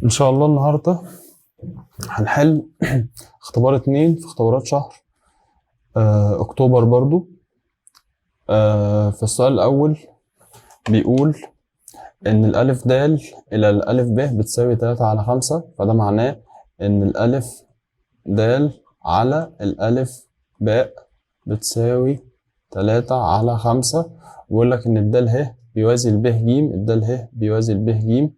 إن شاء الله النهاردة هنحل اختبار 2 في اختبارات شهر أكتوبر برضو. في السؤال الأول بيقول إن الألف دال إلى الألف ب بتساوي 3/5، فده معناه إن الألف دال على الألف باء بتساوي 3/5. ويقول لك إن الدال ه بيوازي الب ج، الدال ه بيوازي الب ج،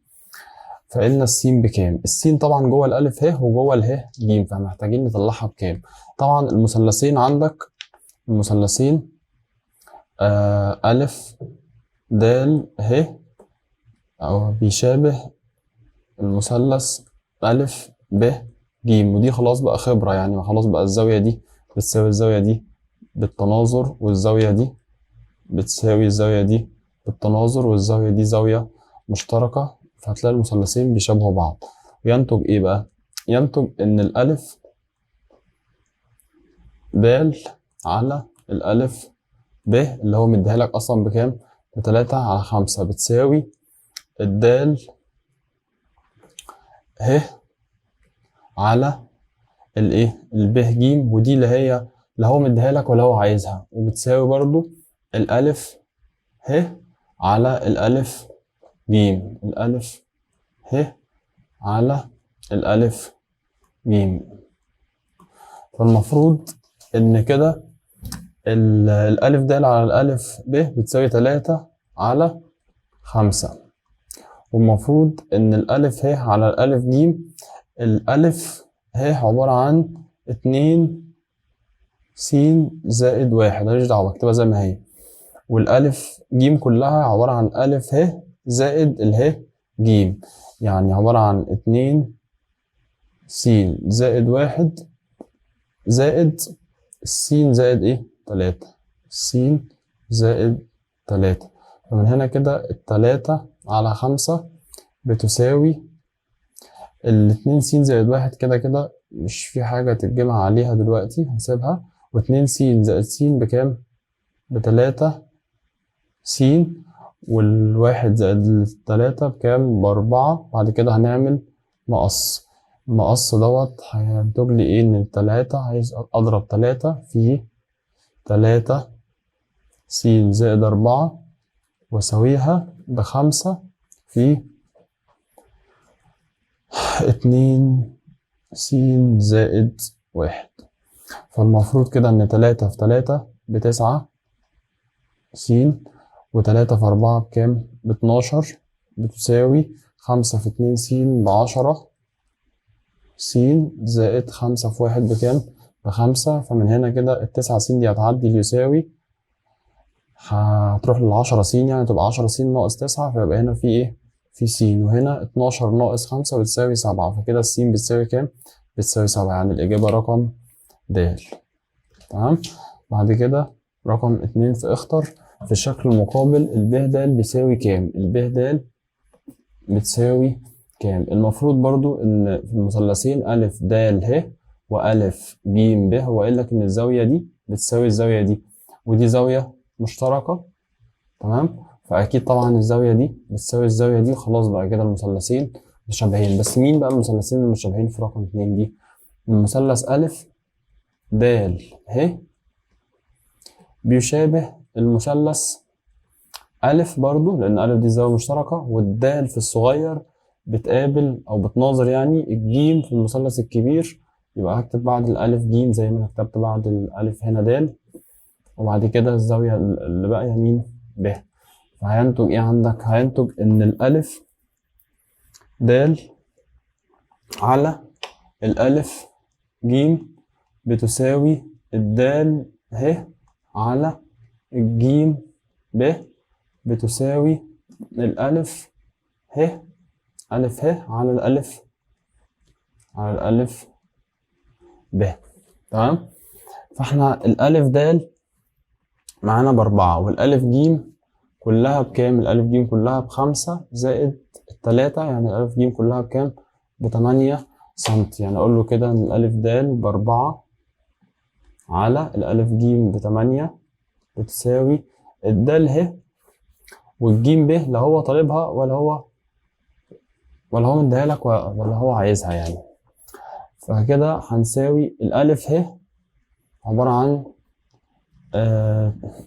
فقلنا السين بكام؟ السين طبعا جوه الألف ه وجوه اله ج، فمحتاجين نطلعها بكام؟ طبعا المثلثين عندك، المثلثين ألف دال ه أو بيشابه المثلث ألف ب ج، ودي خلاص بقى خبرة يعني، خلاص بقى الزاوية دي بتساوي الزاوية دي بالتناظر، والزاوية دي بتساوي الزاوية دي بالتناظر، والزاوية دي زاوية مشتركة، فهتلاقي المثلثين بيشابهوا بعض. وينتج إيه بقى؟ ينتج إن الألف دال على الألف ب اللي هو مديها لك أصلا بكام؟ ب3/5، بتساوي الدال ه على الإيه؟ الب ج، ودي اللي هي لا هو مديها لك ولا هو عايزها، وبتساوي برضو الألف ه على الألف ج، الألف ه على الألف ج. فالمفروض إن كده الألف د على الألف ب بتساوي 3/5، والمفروض إن الألف ه على الألف ج، الألف ه عبارة عن 2 س زائد 1، ماليش دعوة اكتبها زي ما هي، والألف ج كلها عبارة عن ألف ه زائد اله ج، يعني عبارة عن 2 س زائد 1 زائد السين زائد إيه؟ 3، س زائد 3. فمن هنا كده 3/5 بتساوي الاتنين س زائد 1، كده كده مش في حاجة تتجمع عليها دلوقتي هنسيبها، واتنين س زائد س بكام؟ ب3 س، والواحد زائد التلاتة بكام؟ ب4. بعد كده هنعمل مقص، المقص دوت هينتج لي إيه؟ إن التلاتة عايز أضرب 3 في 3 س زائد 4 وأساويها ب5 في 2 س زائد 1. فالمفروض كده إن 3 في 3 ب9 س، وتلاتة في 4 بكام؟ ب12، بتساوي 5 في 2 س ب10 س زائد 5 في 1 بكام؟ ب5. فمن هنا كده ال9 س دي هتعدي اليساوي، هتروح لل10 س، يعني تبقى 10 س ناقص 9، فيبقى هنا في إيه؟ في س، وهنا 12 ناقص 5 بتساوي 7، فكده السين بتساوي كام؟ بتساوي 7، يعني الإجابة رقم د. تمام؟ بعد كده رقم 2 في اختر في الشكل المقابل الب د بيساوي كام؟ الب د بتساوي كام؟ المفروض برضو إن في المثلثين ألف د ه وألف ج ب هو قايل لك إن الزاوية دي بتساوي الزاوية دي، ودي زاوية مشتركة، تمام؟ فأكيد طبعا الزاوية دي بتساوي الزاوية دي، خلاص بقى كده المثلثين متشابهين. بس مين بقى المثلثين المتشابهين في رقم 2 دي؟ المثلث ألف د ه بيشابه المثلث ألف برضو، لأن ألف دي زاوية مشتركة، والدال في الصغير بتقابل أو بتناظر يعني الجيم في المثلث الكبير، يبقى هكتب بعد الألف جيم زي ما أنا كتبت بعد الألف هنا دال، وبعد كده الزاوية اللي باقية مين؟ ب. فهينتج إيه عندك؟ هينتج إن الألف دال على الألف جيم بتساوي الدال ه على الجيم ب بتساوي الألف ه، ألف ه على الألف، على الألف ب. تمام؟ فاحنا الألف دال معانا ب4، والألف جيم كلها بكام؟ الألف جيم كلها ب5 زائد ال3، يعني الألف جيم كلها بكام؟ ب8 سنتي. يعني أقول له كده إن الألف دال ب4 على الألف جيم ب8 بتساوي الدال ه والجيم ب، لا هو طالبها ولا هو ولا هو مديها لك ولا هو عايزها يعني. فكده هنساوي الألف ه عبارة عن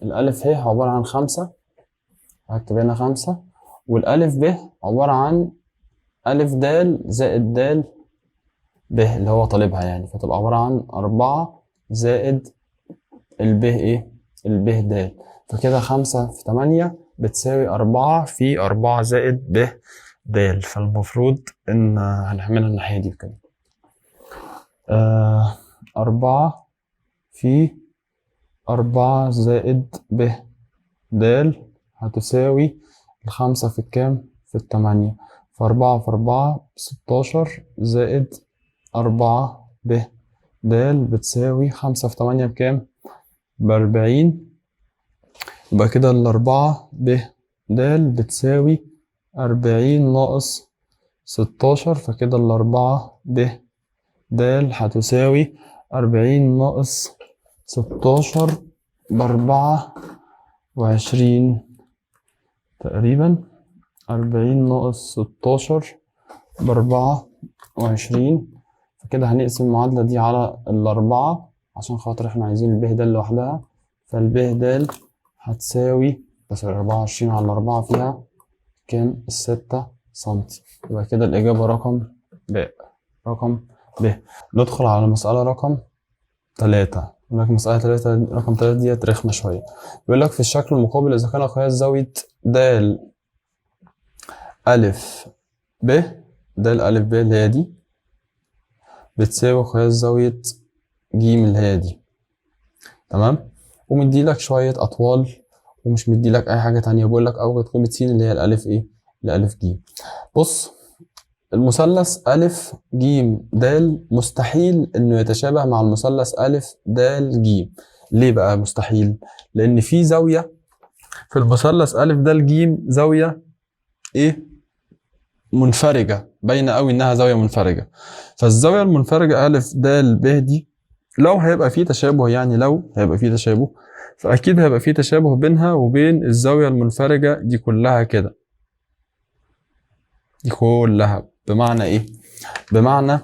الألف ه عبارة عن 5، هكتب هنا 5، والألف ب عبارة عن ألف د زائد د ب اللي هو طالبها يعني، فتبقى عبارة عن 4 زائد الب إيه؟ الب د. فكده 5 في 8 بتساوي 4 في 4 زائد ب د. فالمفروض إن هنعملها الناحية دي كده، 4 في 4 زائد ب د هتساوي ال5 في الكام؟ في ال8، ف4 في 4 16 زائد 4 ب د بتساوي 5 في 8 بكام؟ ب40. يبقى كده ال4 ب د بتساوي 40 ناقص 16، فكده ال4 ب د هتساوي 40 ناقص 16 ب24 تقريبا، 40 ناقص 16 ب24. فكده هنقسم المعادلة دي على ال4 عشان خاطر احنا عايزين الب د لوحدها، فالب د هتساوي بس 24 على 4 فيها كام؟ 6 سنتي. يبقى كده الإجابة رقم ب، رقم ب. ندخل على المسألة رقم 3. يقول لك مسألة 3 رقم 3 ديت رخمة شوية. بيقول لك في الشكل المقابل إذا كان قياس زاوية د ألف ب، د ألف ب اللي هي دي بتساوي قياس زاوية ج اللي هي دي، تمام؟ ومدي لك شوية أطوال ومش مدي لك أي حاجة تانية، بيقول لك أوجد قيمة س اللي هي الألف إيه؟ الألف ج. بص، المثلث ألف ج د مستحيل إنه يتشابه مع المثلث ألف د ج. ليه بقى مستحيل؟ لأن في زاوية في المثلث ألف د ج زاوية إيه؟ منفرجة، باينة قوي إنها زاوية منفرجة. فالزاوية المنفرجة ألف د ب دي لو هيبقى في تشابه، يعني لو هيبقى في تشابه فأكيد هيبقى في تشابه بينها وبين الزاوية المنفرجة دي كلها كده، دي كلها. بمعنى إيه؟ بمعنى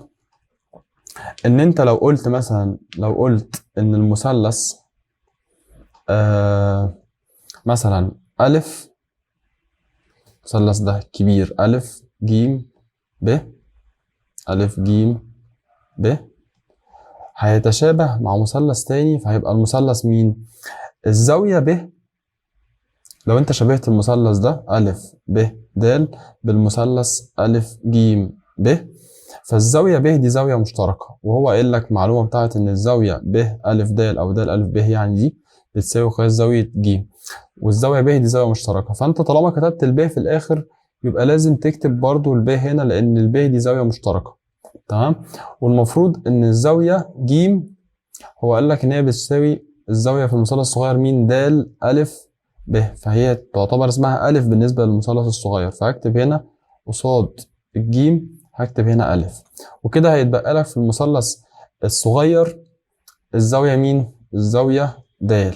إن أنت لو قلت مثلا، لو قلت إن المثلث مثلا ألف، المثلث ده كبير ألف ج ب، ألف ج ب هيتشابه مع مثلث تاني، فهيبقى المثلث مين؟ الزاوية ب. لو انت شبهت المثلث ده ألف ب د بالمثلث ألف ج ب، فالزاوية ب دي زاوية مشتركة، وهو قايل لك معلومة بتاعت إن الزاوية ب ألف د أو د ألف ب يعني دي بتساوي قياس زاوية ج، والزاوية ب دي زاوية مشتركة. فأنت طالما كتبت الب في الآخر يبقى لازم تكتب برضو الب هنا، لأن الب دي زاوية مشتركة، تمام؟ والمفروض إن الزاوية ج هو قال لك إن هي بتساوي الزاوية في المثلث الصغير مين؟ د ألف ب، فهي تعتبر اسمها ألف بالنسبة للمثلث الصغير، فهكتب هنا قصاد الجيم هكتب هنا ألف، وكده هيتبقى لك في المثلث الصغير الزاوية مين؟ الزاوية د.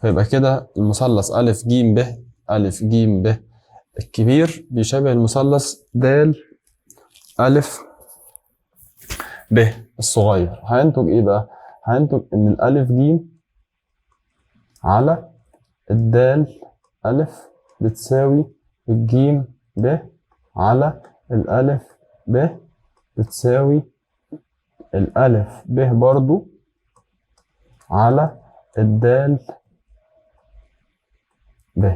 فيبقى كده المثلث ألف ج ب، ألف ج ب الكبير بيشابه المثلث د ألف ب الصغير. هينتج إيه بقى؟ هينتج إن الألف ج على الدال ألف بتساوي الجيم ب على الألف ب بتساوي الألف ب برضو على الدال ب.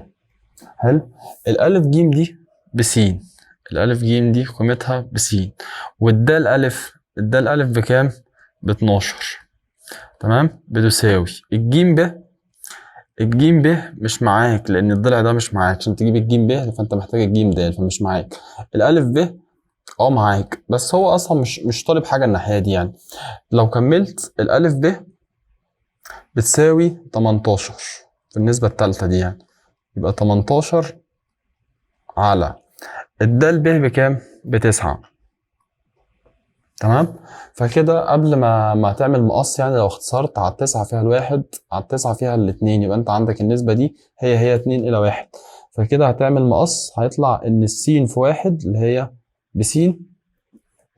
حلو. الألف جيم دي بسين، الألف جيم دي قيمتها بسين، والدال ألف، الدال ألف بكام؟ ب12، تمام؟ بتساوي الجيم ب، الجيم ب مش معاك لأن الضلع ده مش معاك، عشان تجيب الجيم ب فأنت محتاج الجيم د، فمش معاك. الألف ب معاك، بس هو أصلا مش طالب حاجة الناحية دي يعني. لو كملت الألف ب بتساوي 18 في النسبة التالتة دي يعني، يبقى 18 على الدال ب بكام؟ ب9، تمام؟ فكده قبل ما تعمل مقص يعني، لو اختصرت على 9 فيها الواحد، على 9 فيها الاتنين، يبقى انت عندك النسبة دي هي 2 إلى 1. فكده هتعمل مقص، هيطلع إن السين في 1 اللي هي بس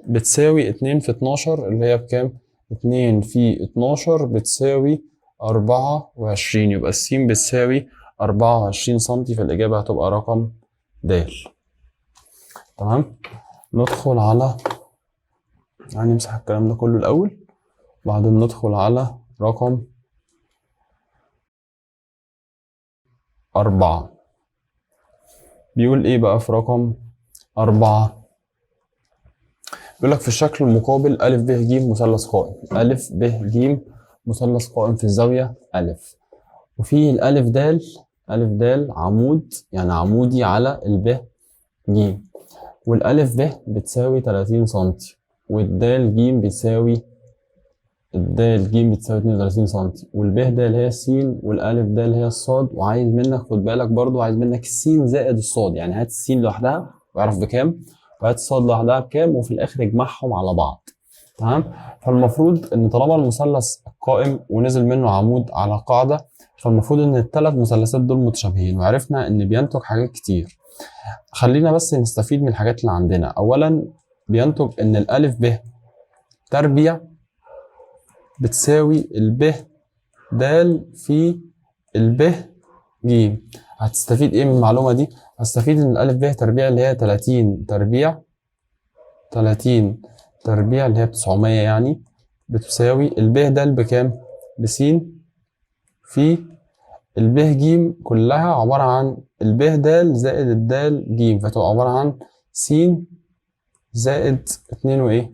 بتساوي 2 في 12 اللي هي بكام؟ 2 في 12 بتساوي 24، يبقى السين بتساوي 24 سنتي، فالإجابة هتبقى رقم د. تمام؟ ندخل على، يعني نمسح الكلام ده كله الأول، بعدين ندخل على رقم 4. بيقول إيه بقى في رقم 4؟ بيقول لك في الشكل المقابل أ ب ج مثلث قائم، أ ب ج مثلث قائم في الزاوية أ، وفيه الألف د، ألف د عمود، يعني عمودي على الب ج، والألف ب بتساوي 30 سنتي، والدال ج بتساوي، الدال ج بتساوي 32 سنتي، والب د اللي هي السين، والألف د اللي هي الصاد. وعايز منك، خد بالك برضو، عايز منك السين زائد الصاد، يعني هات السين لوحدها واعرف بكام، وهات الصاد لوحدها بكام، وفي الآخر اجمعهم على بعض. تمام؟ فالمفروض إن طالما المثلث قائم ونزل منه عمود على قاعدة، فالمفروض إن الثلاث مثلثات دول متشابهين، وعرفنا إن بينتج حاجات كتير. خلينا بس نستفيد من الحاجات اللي عندنا. أولاً بينتج إن الألف ب تربيع بتساوي الب د في الب ج. هتستفيد إيه من المعلومة دي؟ هتستفيد إن الألف ب تربيع اللي هي 30 تربيع، 30 تربيع اللي هي 900 يعني، بتساوي الب د بكام؟ بس في الب ج كلها عبارة عن الب د زائد الدال ج، فتبقى عبارة عن س زائد اتنين وإيه؟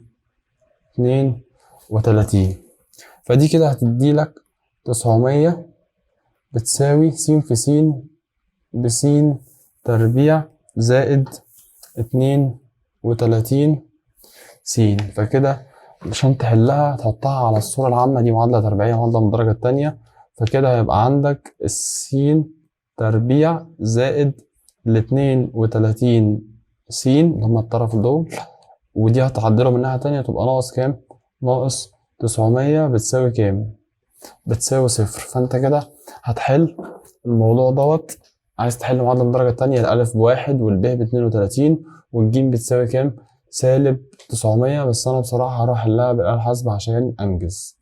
32. فدي كده هتدي لك 900 بتساوي س في س بس تربيع زائد 32 س. فكده عشان تحلها تحطها على الصورة العامة، دي معادلة تربيعية، معادلة من الدرجة التانية، فكده هيبقى عندك السين تربيع زائد الاتنين وتلاتين س اللي هما الطرف دول، ودي هتعدلهم من ناحية تانية تبقى ناقص كام؟ ناقص 900 بتساوي كام؟ بتساوي 0. فانت كده هتحل الموضوع دوت. عايز تحل معادلة من الدرجة التانية، الألف بواحد والب باتنين وتلاتين والجيم بتساوي كام؟ سالب 900. بس أنا بصراحة هروح أحلها بالآلة الحاسبة عشان أنجز،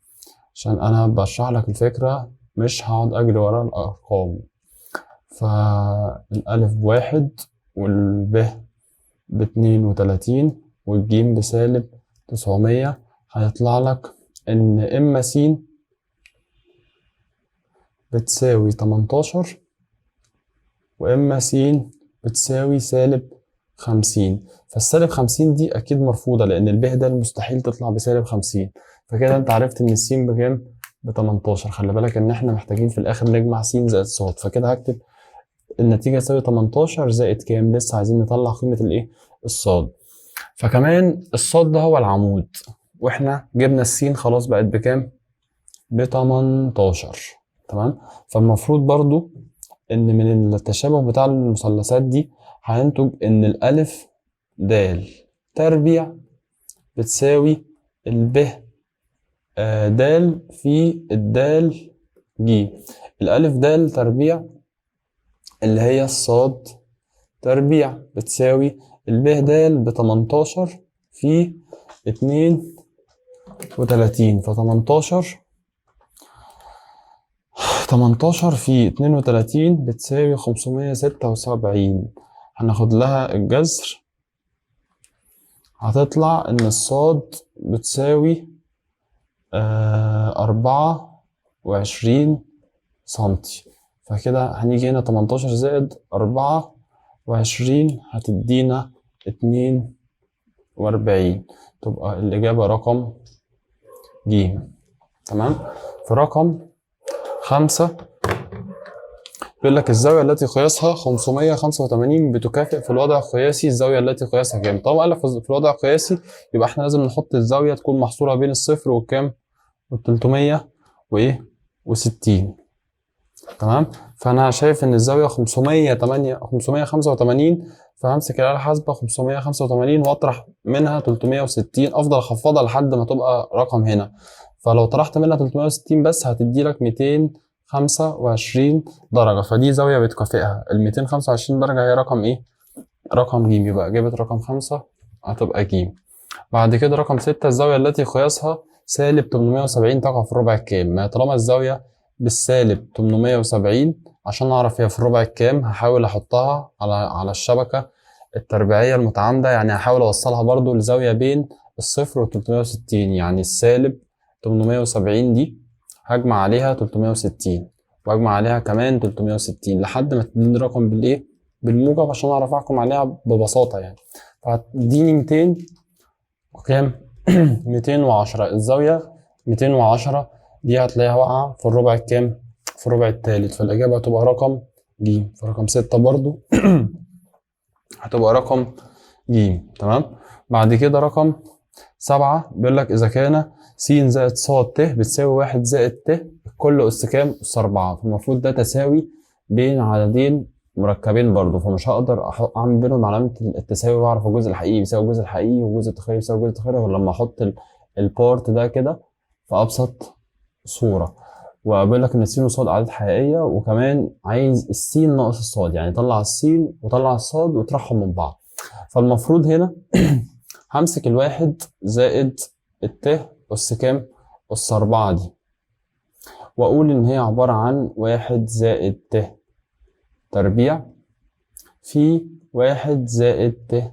عشان أنا بشرح لك الفكرة مش هقعد أجري ورا الأرقام. فالألف بواحد والب باتنين وتلاتين والجيم بسالب 900، هيطلع لك إن إما س بتساوي 18 وإما س بتساوي سالب 50. فالسالب 50 دي أكيد مرفوضة، لأن الب ده مستحيل تطلع بسالب 50. فكده أنت عرفت إن السين بكام؟ ب18. خلي بالك إن إحنا محتاجين في الآخر نجمع س زائد ص، فكده هكتب النتيجة تساوي 18 زائد كام؟ لسه عايزين نطلع قيمة الإيه؟ الصاد. فكمان الصاد ده هو العمود، وإحنا جبنا السين خلاص بقت بكام؟ ب18. تمام؟ فالمفروض برضو إن من التشابه بتاع المثلثات دي هينتج إن الألف د تربيع بتساوي الب د في الدال ج. الألف د تربيع اللي هي الصاد تربيع بتساوي الب د بتمنتاشر في اتنين وتلاتين، فتمنتاشر، تمنتاشر في اتنين وتلاتين بتساوي 576. هناخد لها الجذر، هتطلع إن الصاد بتساوي 24 سنتي. فكده هنيجي هنا 18 زائد 24 هتدينا 42، تبقى الإجابة رقم ج. تمام؟ في رقم 5 بيقول لك الزاوية التي قياسها 585 بتكافئ في الوضع القياسي الزاوية التي قياسها كام؟ طالما قال لك في الوضع القياسي يبقى احنا لازم نحط الزاوية تكون محصورة بين الصفر والكام؟ والتلتمية وإيه؟ وستين. تمام؟ فأنا شايف إن الزاوية 585، فهمسك الآلة الحاسبة 585 وأطرح منها 360، أفضل أخفضها لحد ما تبقى رقم هنا. فلو طرحت منها 360 بس هتدي لك 225 درجة، فدي زاوية بتكافئها. ال 225 درجة هي رقم إيه؟ رقم ج. يبقى إجابة رقم 5 هتبقى ج. بعد كده رقم 6، الزاوية التي قياسها سالب 870 تقع في الربع الكام؟ ما طالما الزاوية بالسالب 870 عشان أعرف هي في الربع الكام هحاول أحطها على الشبكة التربيعية المتعامدة، يعني هحاول أوصلها برضو لزاوية بين الصفر و 360، يعني السالب 870 دي هجمع عليها 360 وأجمع عليها كمان 360 لحد ما تديني رقم بالإيه؟ بالموجب عشان أعرف أحكم عليها ببساطة يعني. فهتديني 200 وكام؟ 210. الزاوية 210 دي هتلاقيها واقعة في الربع الكام؟ في الربع التالت، فالإجابة هتبقى رقم ج. فرقم 6 برضو هتبقى رقم ج. تمام. بعد كده رقم 7 بيقول لك إذا كان س زائد ص ت بتساوي 1 زائد ت كل أس كام؟ أس 4. فالمفروض ده تساوي بين عددين مركبين برضو، فمش هقدر أعمل بينهم علامة التساوي وأعرف الجزء الحقيقي بيساوي الجزء الحقيقي والجزء التخيلي بيساوي الجزء التخيلي غير لما أحط ال part ده كده في أبسط صورة. وبيقول لك إن س وص أعداد حقيقية، وكمان عايز السين ناقص الصاد، يعني طلع السين وطلع الصاد وطرحهم من بعض. فالمفروض هنا همسك الواحد زائد الت أس كام؟ أس 4 دي، وأقول إن هي عبارة عن 1 زائد ت تربيع في 1 زائد ت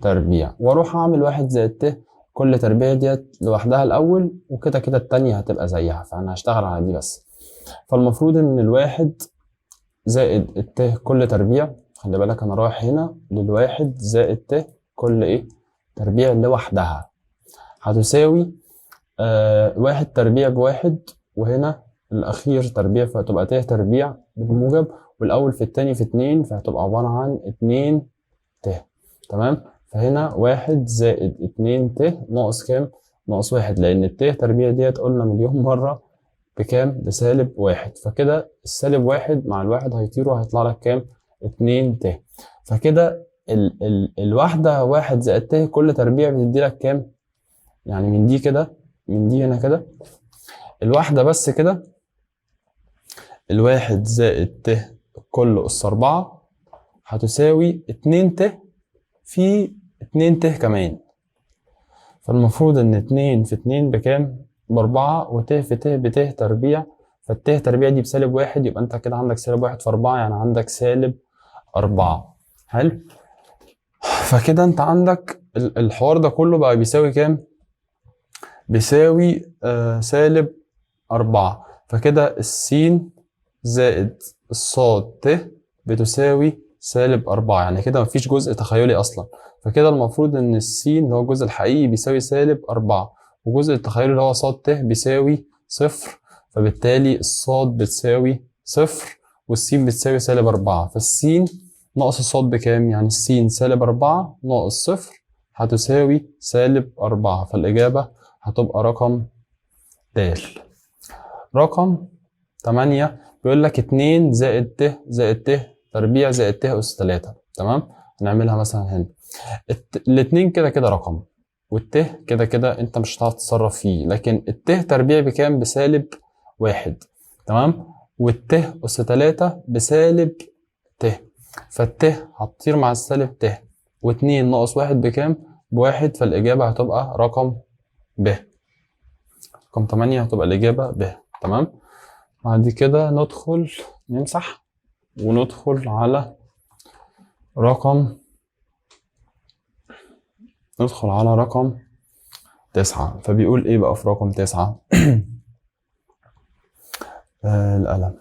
تربيع، وأروح أعمل 1 زائد ت كل تربيع ديت لوحدها الأول، وكده كده التانية هتبقى زيها، فأنا هشتغل على دي بس. فالمفروض إن الواحد زائد الت كل تربيع، خلي بالك أنا رايح هنا للواحد زائد ت كل إيه؟ تربيع لوحدها، هتساوي 1 تربيع بواحد، وهنا الأخير تربيع فهتبقى ت تربيع بالموجب، والأول في التاني في 2 فهتبقى عبارة عن 2 ت. تمام. فهنا 1 زائد 2 ت ناقص كام؟ ناقص 1، لأن الت تربيع ديت قلنا مليون مرة بكام؟ بسالب 1، فكده السالب 1 مع الواحد هيطيروا، هيطلع لك كام؟ 2 ت. فكده الواحدة 1 زائد ت كل تربيع بتدي لك كام؟ يعني من دي كده، من دي هنا كده الواحدة بس كده، الواحد زائد ت كل أس 4 هتساوي 2 ت في 2 ت كمان. فالمفروض إن 2 في 2 بكام؟ ب4، وت في ت بت تربيع، فالت تربيع دي بسالب 1، يبقى أنت كده عندك سالب 1 في 4، يعني عندك سالب 4. حلو. فكده أنت عندك الحوار ده كله بقى بيساوي كام؟ بيساوي سالب 4. فكده السين زائد الصاد ت بتساوي سالب 4، يعني كده مفيش جزء تخيلي أصلا. فكده المفروض إن السين اللي هو الجزء الحقيقي بيساوي سالب 4، والجزء التخيلي اللي هو صاد ت بيساوي 0، فبالتالي الصاد بتساوي 0 والسين بتساوي سالب 4. فالسين ناقص الصاد بكام؟ يعني السين سالب 4 ناقص 0 هتساوي سالب 4، فالإجابة هتبقى رقم د. رقم 8 بيقول لك 2 زائد ت زائد ت تربيع زائد ت أس 3. تمام، هنعملها مثلا هنا، الاتنين كده كده رقم، والت كده كده انت مش هتعرف تتصرف فيه، لكن الت تربيع بكام؟ بسالب 1. تمام، والت أس 3 بسالب ت، فالت هتطير مع السالب ت، واتنين ناقص 1 بكام؟ ب1، فالإجابة هتبقى رقم ب. رقم 8 هتبقى الإجابة ب. تمام، بعد كده ندخل نمسح وندخل على رقم، ندخل على رقم 9. فبيقول إيه بقى في رقم 9؟ القلم.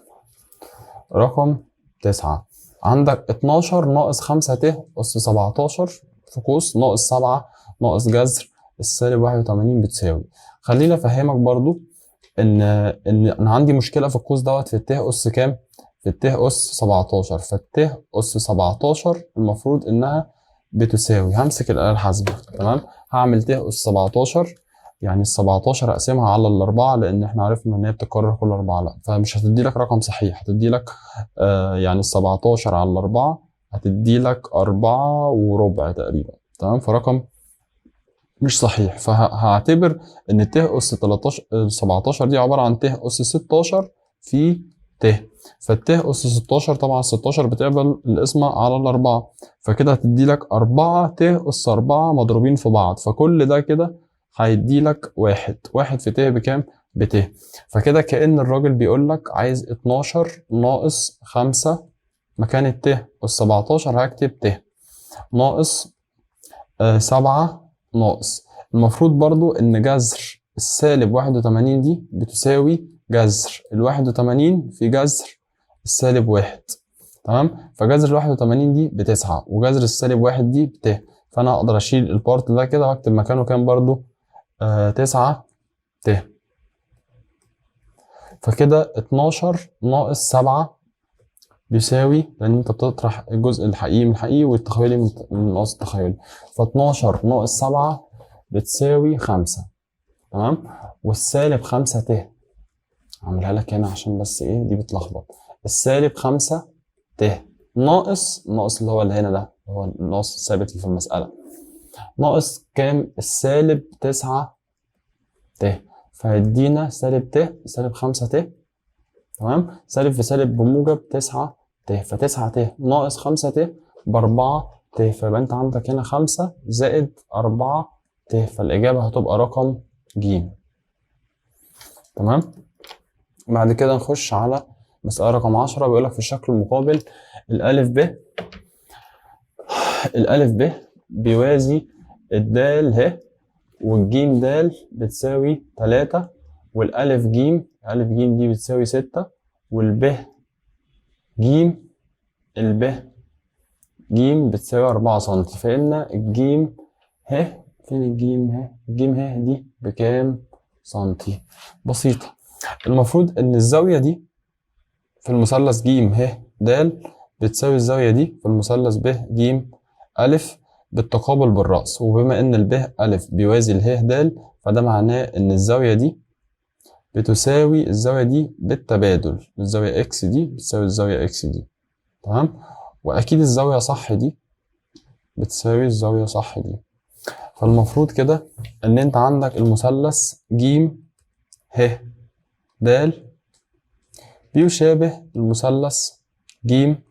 رقم 9 عندك 12 ناقص 5 ت أس 17 في قوس ناقص 7 ناقص جذر السالب 81 بتساوي. خليني أفهمك برضو إن أنا عندي مشكلة في القوس دوت في الت أس كام؟ في الت أس 17، فالت أس 17 المفروض إنها بتساوي، همسك الآلة الحاسبة، تمام، هعمل ت أس 17، يعني ال 17 أقسمها على ال4 لأن إحنا عرفنا إن هي بتتكرر كل 4، لا فمش هتدي لك رقم صحيح، هتدي لك يعني ال 17 على ال4 هتدي لك 4.25 تقريبا، تمام، فرقم مش صحيح، فهعتبر إن ت أس 17 دي عبارة عن ت أس 16 في ت. فالت أس 16، طبعا 16 بتقبل القسمة على الأربعة، فكده هتدي لك 4 ت أس 4 مضروبين في بعض، فكل ده كده هيدي لك واحد، واحد في ت بكام؟ بت. فكده كأن الراجل بيقول لك عايز 12 ناقص 5 مكان الت أس 17 هكتب ت ناقص 7 ناقص. المفروض برضو إن جذر السالب 81 دي بتساوي جذر 81 في جذر السالب 1، تمام؟ فجذر 81 دي ب9، وجذر السالب 1 دي بت، فأنا أقدر أشيل ال part ده كده وأكتب مكانه كام برضو؟ 9 ت. فكده 12 ناقص 7 بيساوي، لأن أنت بتطرح الجزء الحقيقي من الحقيقي والتخيلي من ناقص التخيلي، ف12 ناقص 7 بتساوي 5، تمام؟ والسالب 5 ت هعملها لك هنا عشان بس إيه دي بتلخبط. السالب 5 ت ناقص ناقص اللي هو اللي هنا ده اللي هو الناقص الثابت اللي في المسألة، ناقص كام؟ السالب 9 ت، فهيدينا سالب ت سالب 5 ت، تمام؟ سالب في سالب بموجب 9 ت، ف9 ت ناقص 5 ت ب4 ت، فيبقى أنت عندك هنا 5 زائد 4 ت، فالإجابة هتبقى رقم ج. تمام؟ بعد كده نخش على مسألة رقم 10، بيقول لك في الشكل المقابل الألف ب، الألف ب بيوازي الدال ه، والجيم دال بتساوي 3، والألف جيم، الألف جيم دي بتساوي 6، والب جيم، الب جيم بتساوي 4 سنتي. فإن الجيم ه، فين الجيم ه؟ الجيم ه دي بكام سنتي؟ بسيطة. المفروض إن الزاوية دي في المثلث جيم ه د بتساوي الزاوية دي في المثلث ب جيم ألف بالتقابل بالرأس، وبما إن الب ألف بيوازي اله د، فده معناه إن الزاوية دي بتساوي الزاوية دي بالتبادل، الزاوية X دي بتساوي الزاوية X دي، تمام؟ وأكيد الزاوية صح دي بتساوي الزاوية صح دي. فالمفروض كده إن أنت عندك المثلث جيم ه د بيشابه المثلث جيم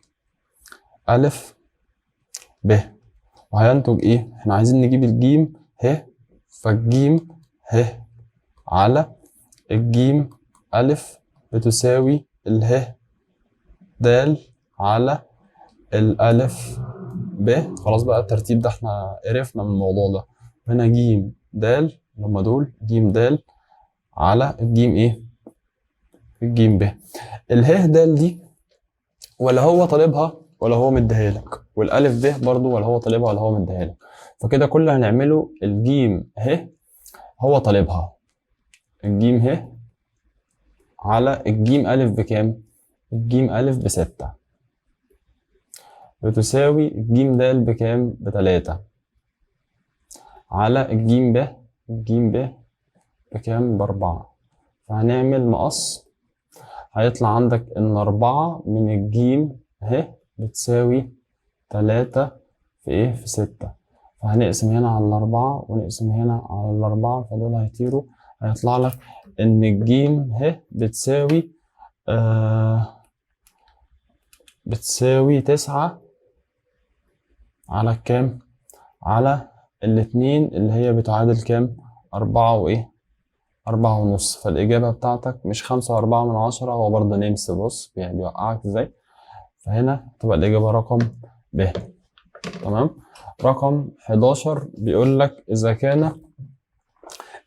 ألف ب، وهينتج إيه؟ إحنا عايزين نجيب الجيم ه، فالجيم ه على الجيم ألف بتساوي اله د على الألف ب. خلاص بقى الترتيب ده احنا عرفنا من الموضوع ده. هنا جيم د اللي هما دول جيم د على الجيم ايه؟ الجيم ب. اله د دي ولا هو طالبها ولا هو مديها لك، والالف ب برضو ولا هو طالبها ولا هو مديها لك. فكده كل اللي هنعمله الجيم ه هو طالبها، الجيم ه على الجيم ألف بكام؟ الجيم ألف ب6 بتساوي الجيم د بكام؟ ب3 على الجيم ب، الجيم ب بكام؟ ب4. فهنعمل مقص، هيطلع عندك إن 4 من الجيم ه بتساوي 3 في إيه؟ في 6. فهنقسم هنا على 4 ونقسم هنا على 4، فدول هيطيروا، هيطلع لك إن الجيم ه بتساوي بتساوي 9 على كام؟ على الاتنين اللي هي بتعادل كام؟ 4 وإيه؟ 4.5. فالإجابة بتاعتك مش 5.4، هو برضه نمس، بص يعني بيوقعك إزاي. فهنا تبقى الإجابة رقم ب. تمام. رقم 11 بيقول لك إذا كان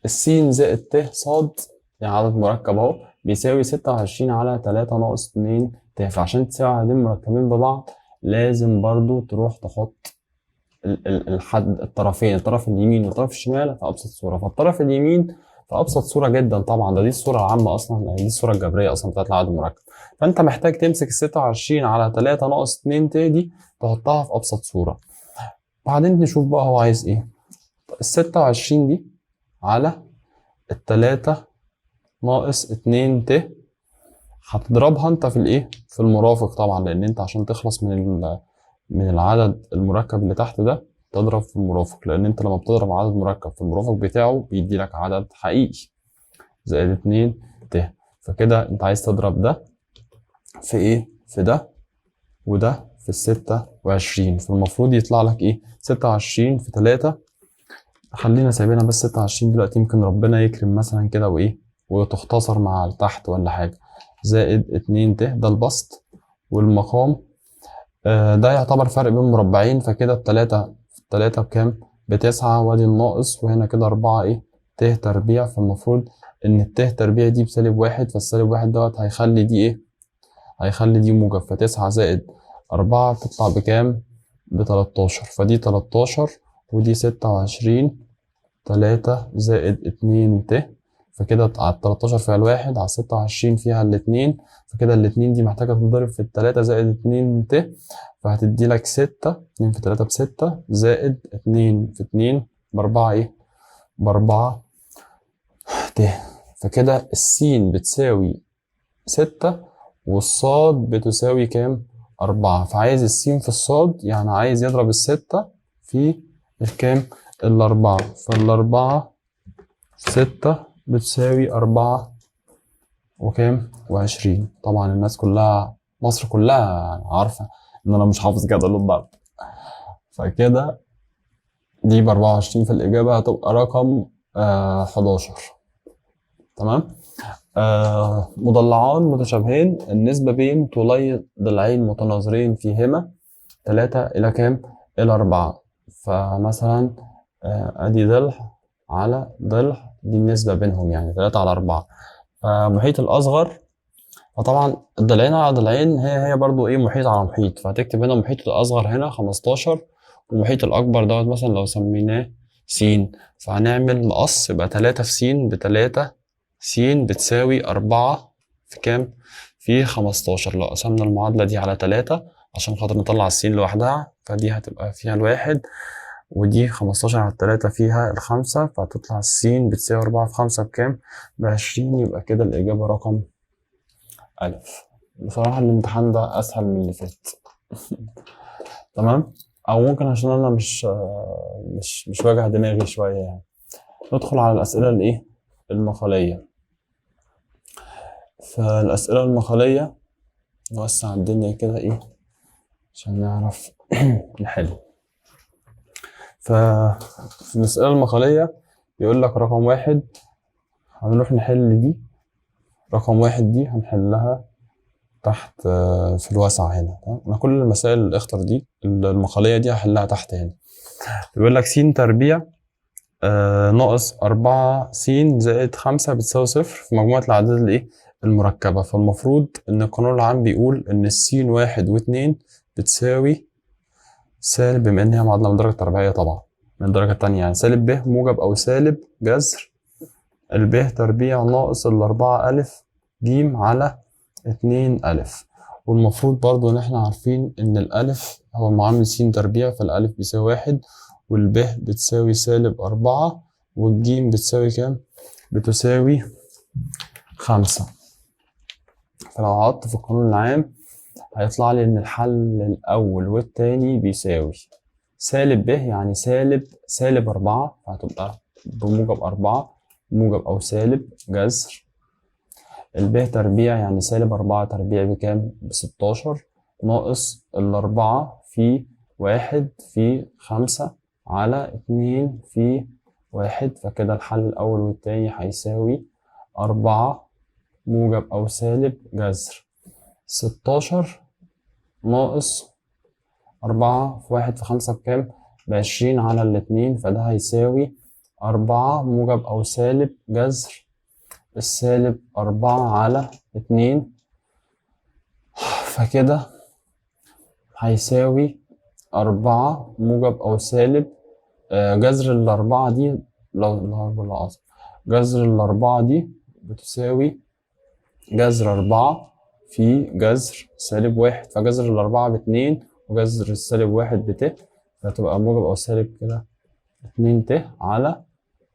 السين زائد ت صاد، يعني عدد مركب أهو، بيساوي 26 على 3 ناقص 2 ت. فعشان تساوي عددين مركبين ببعض لازم برضو تروح تحط الحد الطرفين، الطرف اليمين والطرف الشمال في أبسط صورة. فالطرف اليمين في أبسط صورة جدا طبعا، ده دي الصورة العامة أصلا، يعني دي الصورة الجبرية أصلا بتاعت العدد المركب. فأنت محتاج تمسك 26 على 3 ناقص 2 ت دي تحطها في أبسط صورة. بعدين نشوف بقى هو عايز إيه. 26 دي على التلاتة ناقص 2 ت، هتضربها انت في الايه؟ في المرافق طبعا، لان انت عشان تخلص من العدد المركب اللي تحت ده تضرب في المرافق، لان انت لما بتضرب عدد مركب في المرافق بتاعه بيدي لك عدد حقيقي زائد 2 ت. فكده انت عايز تضرب ده في ايه؟ في ده وده في 26، فالمفروض يطلع لك ايه؟ 26 في 3. خلينا سايبينها بس 26 دلوقتي، يمكن ربنا يكرم مثلا كده وايه وتختصر مع تحت ولا حاجة. زائد 2 ت، ده البسط والمقام، ده يعتبر فرق بين مربعين، فكده التلاتة في التلاتة بكام؟ ب9، وادي الناقص، وهنا كده 4 ايه؟ ت تربيع، فالمفروض إن الت تربيع دي بسالب 1، فالسالب 1 دوت هيخلي دي ايه؟ هيخلي دي موجب، ف9 زائد 4 تطلع بكام؟ ب13، فدي 13 ودي 26، 3 زائد 2 ت، فكده على 13 فيها الواحد، على 26 فيها الاتنين، فكده الاتنين دي محتاجة تتضرب في التلاتة زائد 2 ت، فهتدي لك 6، 2 في 3 ب6 زائد 2 في 2 ب4 ايه؟ ب4 ت، فكده السين بتساوي 6 والصاد بتساوي كام؟ 4، فعايز السين في الصاد، يعني عايز يضرب ال6 في الكام؟ ال4، فالأربعة في 6 بتساوي 4 وكام؟ و20. طبعا الناس كلها، مصر كلها عارفة إن أنا مش حافظ جدول الضرب، فكده دي ب24، في الإجابة هتبقى رقم 11. تمام؟ مضلعان متشابهين، النسبة بين طولي ضلعين متناظرين فيهما 3 إلى كام؟ إلى 4. فمثلا، أدي ضلع على ضلع، دي النسبة بينهم يعني 3 على 4. فمحيط الأصغر، فطبعا الضلعين على ضلعين هي برضو إيه؟ محيط على محيط، فهتكتب هنا محيط الأصغر هنا 15، والمحيط الأكبر دوت مثلا لو سميناه س، فهنعمل مقص يبقى 3 في س بتلاتة س بتساوي 4 في كام؟ في 15. لو قسمنا المعادلة دي على 3 عشان خاطر نطلع السين لوحدها، فدي هتبقى فيها الواحد، ودي 15 على 3 فيها ال5، فهتطلع السين بتساوي 4 في 5 بكام؟ ب20. يبقى كده الإجابة رقم ألف. بصراحة الامتحان ده أسهل من اللي فات. تمام؟ أو ممكن عشان أنا مش واجع دماغي شوية يعني. ندخل على الأسئلة الإيه؟ المقالية. فالأسئلة المقالية نوسع الدنيا كده إيه؟ عشان نعرف نحل. ففي المسألة المقالية يقول لك رقم 1، هنروح نحل دي. رقم 1 دي هنحلها تحت، في الواسع هنا. تمام؟ أنا كل المسائل الاخطر دي المقالية دي هحلها تحت هنا. بيقول لك س تربيع، ناقص 4 س زائد 5 بتساوي 0 في مجموعة الأعداد الإيه؟ المركبة. فالمفروض إن القانون العام بيقول إن السين 1 واتنين بتساوي سالب، بما إن هي معادلة من درجة تربيعية طبعا من الدرجة التانية، يعني سالب ب موجب أو سالب جذر الب تربيع ناقص الأربعة ألف جيم على 2 ألف. والمفروض برضو إن إحنا عارفين إن الألف هو معامل س تربيع، فالألف بيساوي 1، والب بتساوي سالب 4، والجيم بتساوي كام؟ بتساوي 5. فلو عوضت في القانون العام هيطلع لي إن الحل الأول والتاني بيساوي سالب ب، يعني سالب 4، فهتبقى بموجب 4 موجب أو سالب جذر الب تربيع، يعني سالب 4 تربيع بكام؟ ب16، ناقص ال4 في 1 في 5 على 2 في 1. فكده الحل الأول والتاني هيساوي 4 موجب أو سالب جذر 16 ناقص 4 في 1 في 5 بكام؟ ب20 على الاتنين، فده هيساوي 4 موجب أو سالب جذر السالب 4 على 2. فكده هيساوي 4 موجب أو سالب، جذر ال4 دي، لو لا ولا أصلا جذر ال4 دي بتساوي جذر 4 في جذر سالب 1، فجذر ال4 باتنين وجذر السالب 1 بت، فتبقى موجب أو سالب كده 2 ت على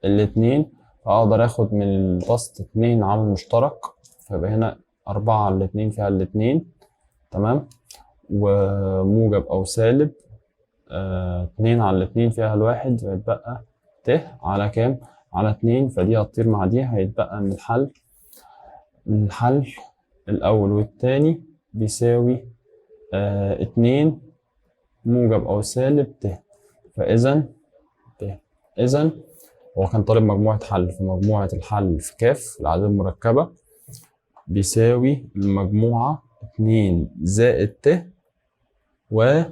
الاتنين. فأقدر آخد من البسط 2 عامل مشترك، فيبقى هنا 4 على الاتنين فيها الاتنين، تمام، وموجب أو سالب، 2 على الاتنين فيها الواحد، فيتبقى ت على كام؟ على 2، فدي هتطير مع دي، هيتبقى من الحل الأول والتاني بيساوي 2 موجب أو سالب ت. فإذا ت، إذا هو كان طالب مجموعة حل، فمجموعة الحل في كاف الأعداد المركبة بيساوي المجموعة 2 زائد ت و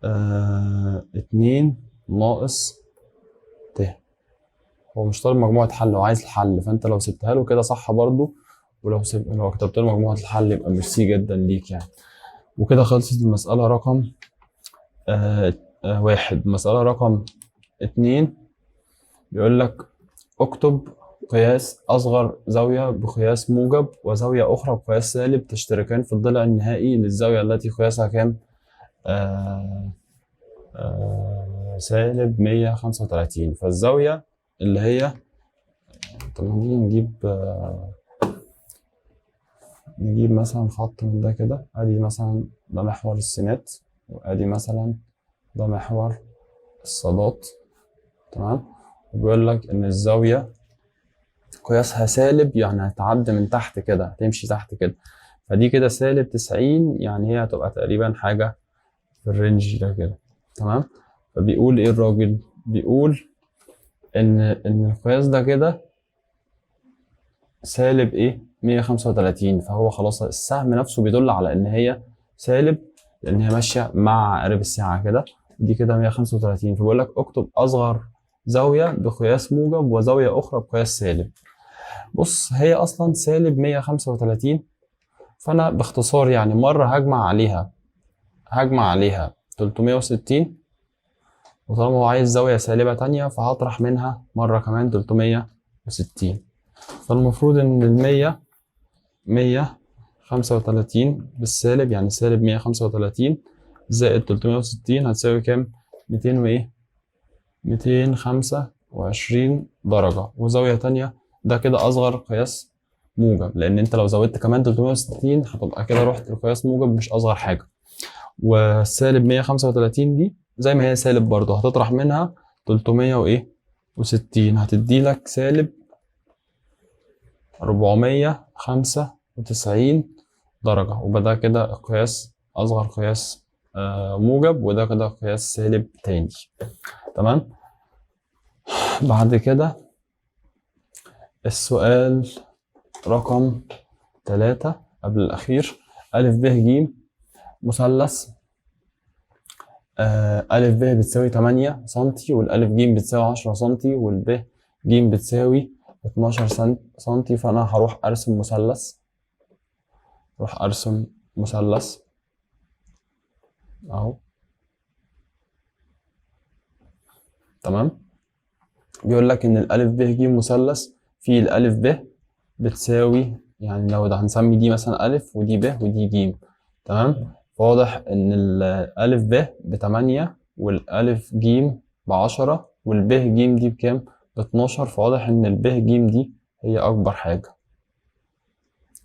2 ناقص ت. هو مش طالب مجموعة حل، هو عايز الحل، فأنت لو سبتها له كده صح برضو، ولو كتبت له مجموعة الحل يبقى ميرسي جدا ليك يعني. وكده خلصت المسألة رقم 1. مسألة رقم 2 بيقول لك اكتب قياس أصغر زاوية بقياس موجب وزاوية أخرى بقياس سالب تشتركان في الضلع النهائي للزاوية التي قياسها كام؟ سالب 135. فالزاوية اللي هي، طب نيجي نجيب مثلا خط من ده كده، ادي مثلا ده محور السينات، وادي مثلا ده محور الصادات، تمام. وبيقول لك ان الزاوية قياسها سالب، يعني هتعدي من تحت كده، هتمشي تحت كده، فدي كده سالب 90، يعني هي هتبقى تقريبا حاجة في الرينج ده كده، تمام. فبيقول ايه الراجل؟ بيقول ان القياس ده كده سالب ايه؟ 135. فهو خلاص السهم نفسه بيدل على ان هي سالب، لان هي ماشيه مع عقارب الساعه كده، دي كده 135. فبيقول لك اكتب اصغر زاويه بقياس موجب وزاويه اخرى بقياس سالب. بص هي اصلا سالب 135، فانا باختصار يعني مره هجمع عليها 360، وطالما هو عايز زاويه سالبه تانية فهطرح منها مره كمان 360. فالمفروض ان المية مية خمسة وتلاتين بالسالب، يعني سالب 135 زائد 360 هتساوي كام؟ ميتين وإيه؟ 225 درجة. وزاوية تانية ده كده أصغر قياس موجب، لأن أنت لو زودت كمان 360 هتبقى كده رحت لقياس موجب مش أصغر حاجة. والسالب 135 دي زي ما هي سالب برضه هتطرح منها تلتمية وإيه؟ وستين، هتدي لك سالب 495 درجة. وبدا كده قياس أصغر قياس موجب، وده كده قياس سالب تاني، تمام. بعد كده السؤال رقم 3 قبل الأخير، ألف ب ج مثلث، ألف ب بتساوي 8 سنتي، والألف ج بتساوي 10 سنتي، والب ج بتساوي 12 سنتي. فأنا هروح أرسم مثلث، هروح أرسم مثلث أهو، تمام. بيقول لك إن الألف ب ج مثلث فيه الألف ب بتساوي، يعني لو ده هنسمي دي مثلا ألف ودي ب ودي ج، تمام. فواضح إن الألف ب بتمانية والألف ج ب10 والب ج دي بكام؟ ب12. فواضح إن الب ج دي هي أكبر حاجة،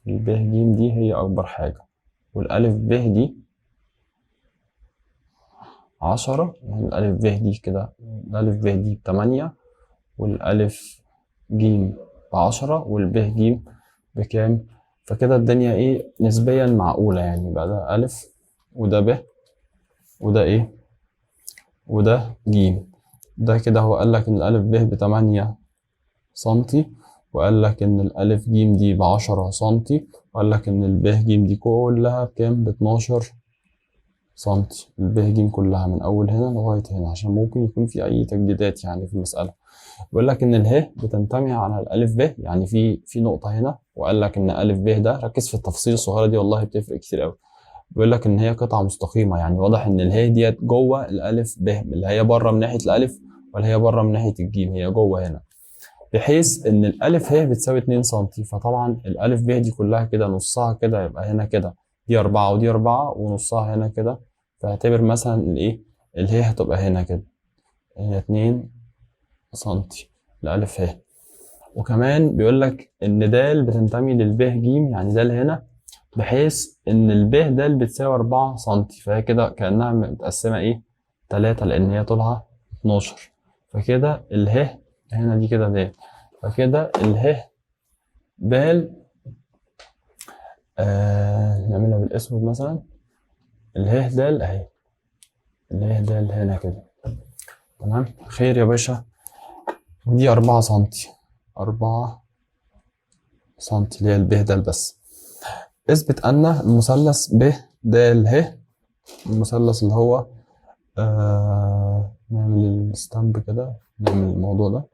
الب ج دي هي أكبر حاجة، والألف ب دي 10، يعني الألف ب دي كده، الألف ب دي بتمانية والألف ج ب10 والب ج بكام؟ فكده الدنيا إيه؟ نسبيا معقولة يعني. بقى ده ألف وده ب وده إيه؟ وده ج. ده كده هو قال لك إن الألف ب بتمانية سنتي، وقال لك إن الألف ج دي ب10 سنتي، وقال لك إن الب ج دي كلها بكام؟ ب12 سنتي. الب ج كلها من أول هنا لغاية هنا، عشان ممكن يكون في أي تجديدات يعني في المسألة. بيقول لك إن اله بتنتمي على الألف ب، يعني في نقطة هنا، وقال لك إن ألف ب ده، ركز في التفاصيل الصغيرة دي والله بتفرق كتير أوي. بيقول لك إن هي قطعة مستقيمة، يعني واضح إن اله ديت جوه الألف ب، اللي هي بره من ناحية الألف ولا هي بره من ناحية الجيم، هي جوه هنا، بحيث إن الألف ه بتساوي 2 سنتي. فطبعاً الألف ب دي كلها كده نصها كده يبقى هنا كده دي 4 ودي 4 ونصها هنا كده، فاعتبر مثلاً الإيه؟ اله هتبقى هنا كده، هنا 2 سنتي الألف ه. وكمان بيقول لك إن د بتنتمي للب ج، يعني د هنا، بحيث إن الب د بتساوي 4 سنتي، فهي كده كأنها متقسمة إيه؟ 3، لأن هي طولها 12. فكده اله هنا دي كده د، فكده اله د، نعملها بالاسود مثلا، اله د اهي، اله د هنا كده. تمام، خير يا باشا. ودي 4 سنتي، 4 سنتي اللي هي الب د بس. اثبت ان المثلث ب د ه، المثلث اللي هو نعمل الستامب كده، نعمل الموضوع ده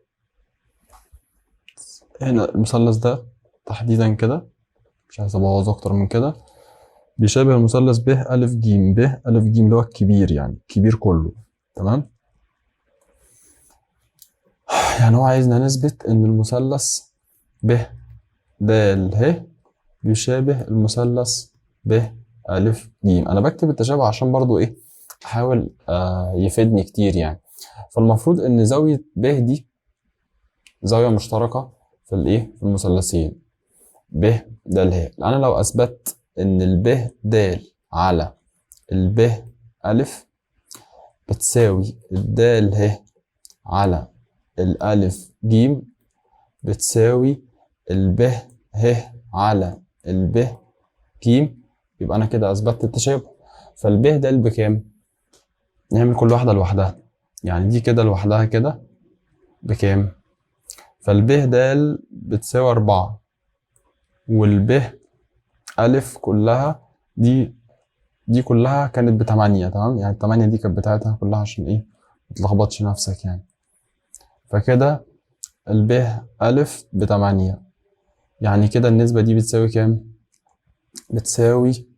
هنا، المثلث ده تحديدا كده، مش عايز ابوظ اكتر من كده، بيشابه المثلث ب أ ج، ب أ ج اللي هو الكبير، يعني الكبير كله. تمام، يعني هو عايزنا نثبت ان المثلث ب د ه بيشابه المثلث ب أ ج. انا بكتب التشابه عشان برضو ايه، احاول يفيدني كتير يعني. فالمفروض ان زاوية ب دي زاوية مشتركة في الايه، في المثلثين ب د ه. انا لو اثبت ان الب د على الب أ بتساوي الدال ه على الألف ج بتساوي الب ه على الب ج، يبقى أنا كده أثبتت التشابه. فالب د بكام؟ نعمل كل واحدة لوحدها، يعني دي كده لوحدها كده بكام؟ فالب د بتساوي 4، والب ألف كلها دي كلها كانت ب8. تمام، يعني ال8 دي كانت بتاعتها كلها عشان إيه؟ متلخبطش نفسك يعني. فكده الب ألف ب8، يعني كده النسبة دي بتساوي كام؟ بتساوي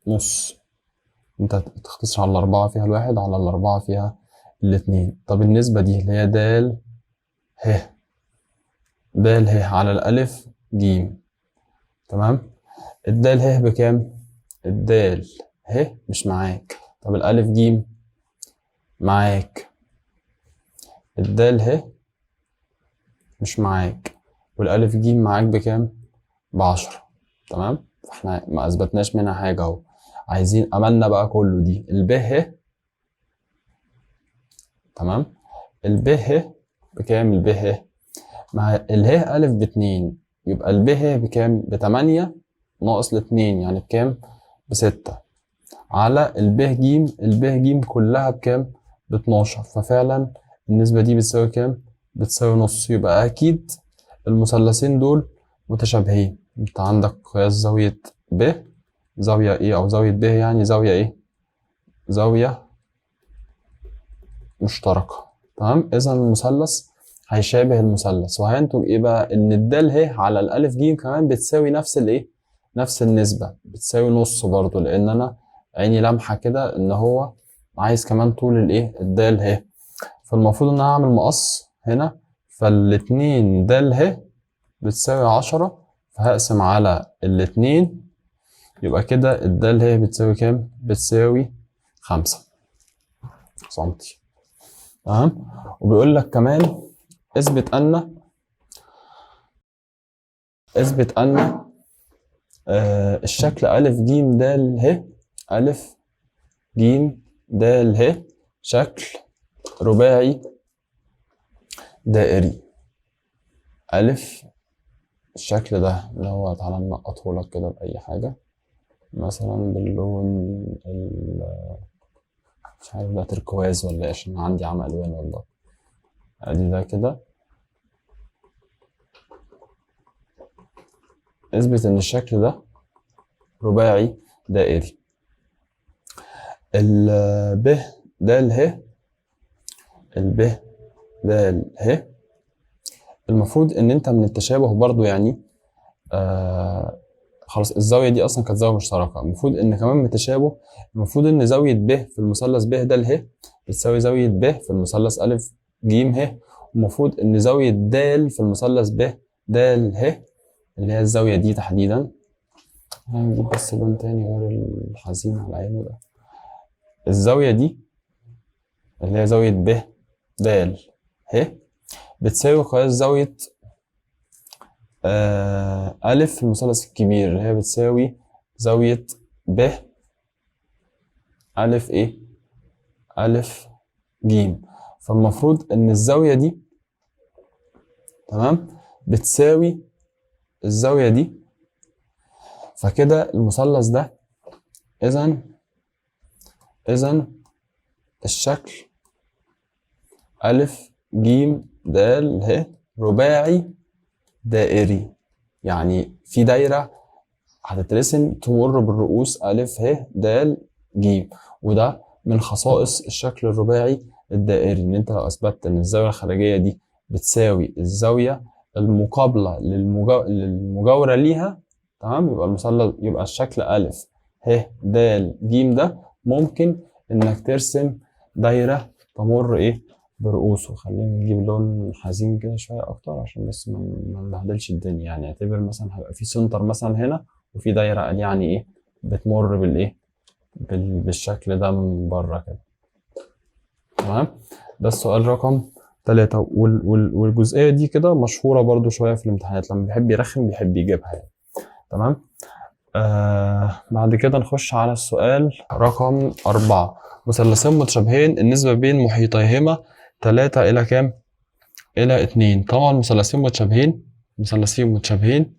نص. انت تختصر على 4 فيها الواحد، على 4 فيها الاتنين. طب النسبة دي اللي هي د ه، د ه على الألف ج. تمام، الدال ه بكام؟ الدال ه مش معاك، طب الألف ج معاك، الدال ه مش معاك، والألف ج معاك بكام؟ ب10. تمام، فاحنا ما أثبتناش منها حاجة أهو. عايزين أملنا بقى كله دي الب ه. تمام، الب ه بكام؟ الب ه مع اله ألف ب2، يبقى الب ه بكام؟ ب8 ناقص ال2، يعني بكام؟ ب6، على الب ج. الب ج كلها بكام؟ ب12. ففعلا النسبة دي بتساوي كام؟ بتساوي نص. يبقى أكيد المثلثين دول متشابهين. انت عندك قياس زاوية ب، زاوية ايه او زاوية ب، يعني زاوية ايه؟ زاوية مشتركة. تمام، إذا المثلث هيشابه المثلث، وهينتج ايه بقى؟ ان الدال ه على الالف ج كمان بتساوي نفس الايه؟ نفس النسبة، بتساوي نص برضو، لان انا عيني لمحة كده ان هو عايز كمان طول الايه؟ الدال ه. فالمفروض ان انا هعمل مقص هنا، فالاتنين دال ه بتساوي 10، فهقسم على الاتنين، يبقى كده الدال ه بتساوي كام؟ بتساوي 5 سنتي. تمام، وبيقول لك كمان اثبت ان، اثبت ان الشكل ألف ج د ه، ألف ج د ه شكل رباعي دائري. ألف الشكل ده اللي هو تعالى ننقطه لك كده بأي حاجة، مثلا باللون مش عارف ده تركواز ولا ايه، عشان عندي عمى ألوان والله. ادي ده كده. اثبت ان الشكل ده رباعي دائري. ال ب د ه، ال ب د ه المفروض ان انت من التشابه برضو يعني خلاص الزاوية دي اصلا كانت زاوية مشتركة، المفروض ان كمان من التشابه المفروض ان زاوية ب في المثلث ب د ه بتساوي زاوية ب في المثلث أ ج ه، المفروض ان زاوية د في المثلث ب د ه اللي هي الزاوية دي تحديدا، هنجيب بس لون تاني غير الحزين على عينه ده، الزاوية دي اللي هي زاوية ب د ه بتساوي قياس زاوية أ في المثلث الكبير اللي هي بتساوي زاوية ب أ إيه؟ أ ج. فالمفروض إن الزاوية دي تمام بتساوي الزاوية دي. فكده المثلث ده اذا الشكل أ ج د ه رباعي دائري، يعني في دايرة هتترسم تمر بالرؤوس أ ه د ج، وده من خصائص الشكل الرباعي الدائري، إن أنت لو أثبتت إن الزاوية الخارجية دي بتساوي الزاوية المقابلة للمجاورة ليها، تمام، يبقى المثلث، يبقى الشكل أ ه د ج ده ممكن إنك ترسم دايرة تمر إيه برؤوسه. خلينا نجيب لون حزين كده شوية أكتر عشان بس ما نبهدلش الدنيا، يعني اعتبر مثلا هيبقى في سنتر مثلا هنا وفي دايرة قال يعني إيه بتمر بالإيه بالشكل ده من بره كده. تمام، ده السؤال رقم 3. والجزئية دي كده مشهورة برضو شوية في الامتحانات، لما بيحب يرخم بيحب يجيبها يعني. تمام، بعد كده نخش على السؤال رقم 4. مثلثين متشابهين النسبة بين محيطيهما 3 إلى كام؟ إلى 2. طبعا مثلثين متشابهين، مثلثين متشابهين،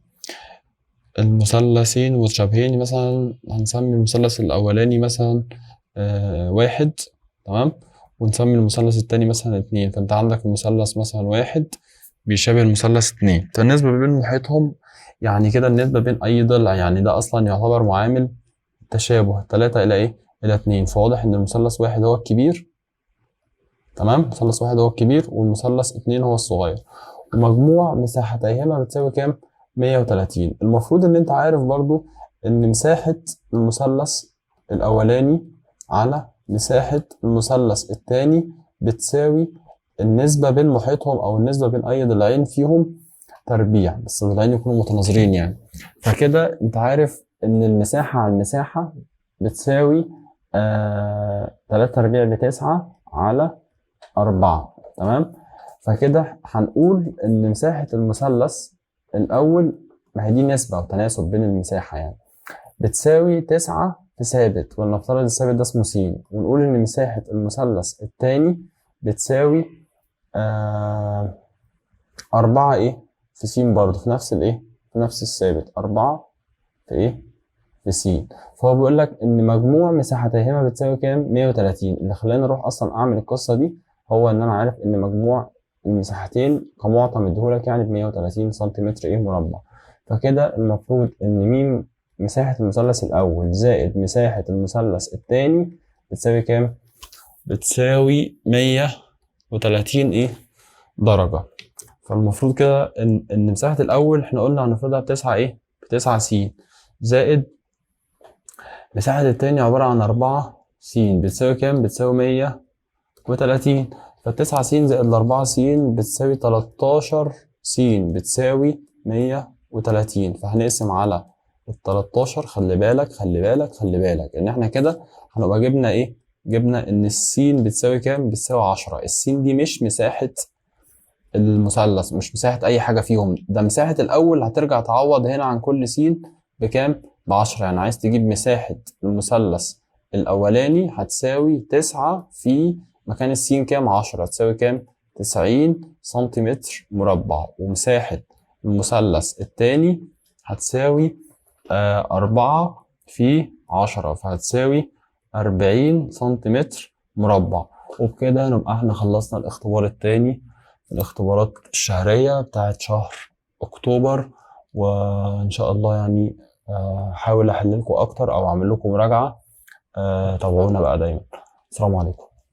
المثلثين متشابهين، مثلا هنسمي المثلث الأولاني مثلا 1، تمام، ونسمي المثلث التاني مثلا 2. فأنت عندك المثلث مثلا 1 بيشابه المثلث 2، فالنسبة بين محيطهم يعني كده النسبة بين أي ضلع، يعني ده أصلا يعتبر معامل تشابه 3 إلى إيه؟ إلى 2. فواضح إن المثلث 1 هو الكبير، تمام، مثلث 1 هو الكبير والمثلث 2 هو الصغير، ومجموع مساحتيهما بتساوي كام؟ 130. المفروض إن أنت عارف برضو إن مساحة المثلث الأولاني على مساحة المثلث الثاني بتساوي النسبة بين محيطهم أو النسبة بين أي ضلعين فيهم تربيع، بس الضلعين يكونوا متناظرين يعني. فكده أنت عارف إن المساحة على المساحة بتساوي 3 تربيع ب9 على 4، تمام. فكده هنقول إن مساحة المثلث الأول، ما هي دي نسبة أو تناسب بين المساحة يعني، بتساوي 9 في ثابت، ولنفترض الثابت ده اسمه س، ونقول إن مساحة المثلث الثاني بتساوي 4 إيه في س برضه، في نفس الإيه، في نفس الثابت، 4 في إيه في س. فهو بيقول لك إن مجموع مساحتيهما بتساوي كام؟ 130. اللي خلاني أروح أصلا أعمل القصة دي هو إن أنا عارف إن مجموع المساحتين كمعطى مديهولك يعني ب 130 سنتيمتر إيه مربع. فكده المفروض إن ميم مساحة المثلث الأول زائد مساحة المثلث الثاني بتساوي كام؟ بتساوي 130 إيه درجة. فالمفروض كده إن مساحة الأول إحنا قلنا هنفرضها بتسعة إيه؟ ب9 س زائد مساحة التاني عبارة عن 4 س بتساوي كام؟ بتساوي 130. ف9 س زائد 4 س بتساوي 13 س بتساوي 130. فهنقسم على ال 13. خلي بالك خلي بالك خلي بالك إن إحنا كده هنبقى جبنا إيه؟ جبنا إن السين بتساوي كام؟ بتساوي 10. السين دي مش مساحة المثلث، مش مساحة أي حاجة فيهم، ده مساحة الأول. هترجع تعوض هنا عن كل س بكام؟ ب10. يعني عايز تجيب مساحة المثلث الأولاني هتساوي 9 في مكان السين كام؟ 10، هتساوي كام؟ 90 سنتيمتر مربع. ومساحة المثلث التاني هتساوي 4 في 10، فهتساوي 40 سنتيمتر مربع. وبكده نبقى احنا خلصنا الاختبار التاني في الاختبارات الشهرية بتاعت شهر أكتوبر. وإن شاء الله يعني هحاول أحل لكم أكتر أو أعمل لكم مراجعة. تابعونا بقى دايما. السلام عليكم.